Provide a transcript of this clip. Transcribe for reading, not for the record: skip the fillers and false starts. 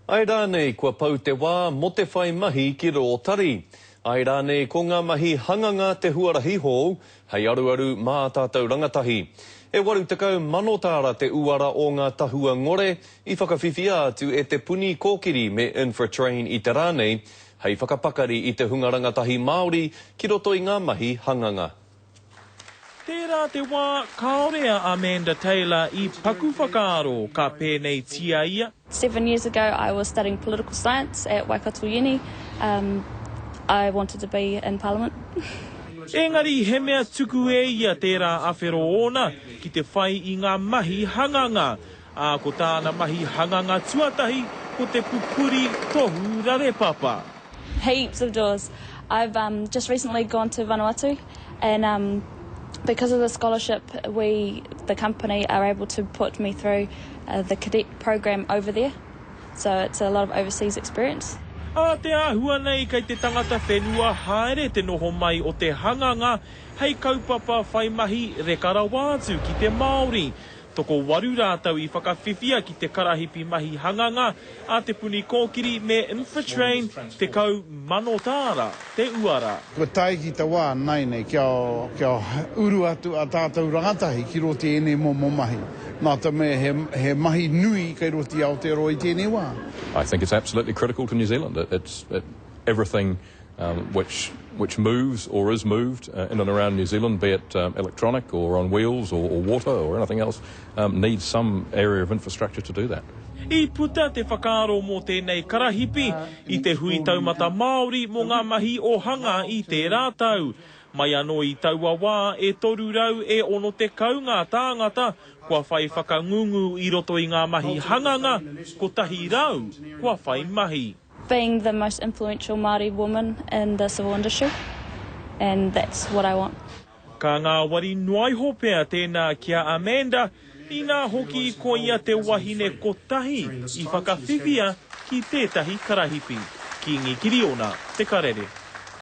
Āe rānei kua pau te wā mō te whai mahi ki rō tari? Āe rānei ko ngā mahi hanganga te huarahi hou hei aruaru mā ā tātou rangatahi? E 80 tāra te uara o ngā tahua ngore i whakawhiwhia atu e Te Puni Kōkiri me Infratrain i te rā nei hei whakapakari i te hunga rangatahi Māori ki roto i ngā mahi hanganga. Tērā te wā kāore a Amanda Taylor i paku whakaaro ka pēneitia ia. Seven years ago I was studying political science at Waikato Uni, um I wanted to be in parliament. Engari he mea tuku e ia tērā awhero ōna ki te whai i ngā mahi hanganga, ā, ko tāna mahi hanganga tuatahi ko te pupuri tohu rarepapa. Heaps of doors. I've um just recently gone to Vanuatu and um because of the scholarship we the company are able to put me through uh, the cadet program over there so it's a lot of overseas experience. Ā te āhua nei kei te tangata whenua haere te noho mai o te hanganga hei kaupapa whai mahi reka rawa atu ki te Māori. Tokowaru rātou i whakawhiwhia ki te karahipi mahi hanganga a Te Puni Kōkiri me Infratrain 10,000 tāra te uara. Kua tae ki te wā nāianei kia kia uru atu a tātou rangatahi ki roto i ēnei momo mahi, nā te mea he he mahi nui kei roto i Aotearoa i tēnei wā. I think it's absolutely critical to New Zealand. It's everything which which moves or is moved in and around New Zealand, be it electronic or on wheels or or water or anything else, needs some area of infrastructure to do that. I puta te whakaaro mō tēnei karahipi i te Hui Taumata Māori mō ngā mahi ōhanga i tērā tau. Mai anō i taua wā, e 300 e 60 ngā tāngata kua whai whakangungu i roto i ngā mahi hanganga, 100 kua whai mahi. Being the most influential Māori woman in the civil industry and that's what I want. Ka ngāwari noa iho pea tēnā ki a Amanda, inā hoki koia te wahine kotahi i whakawhiwhia ki tētahi karahipi. Kīngi Kiriona, Te Karere.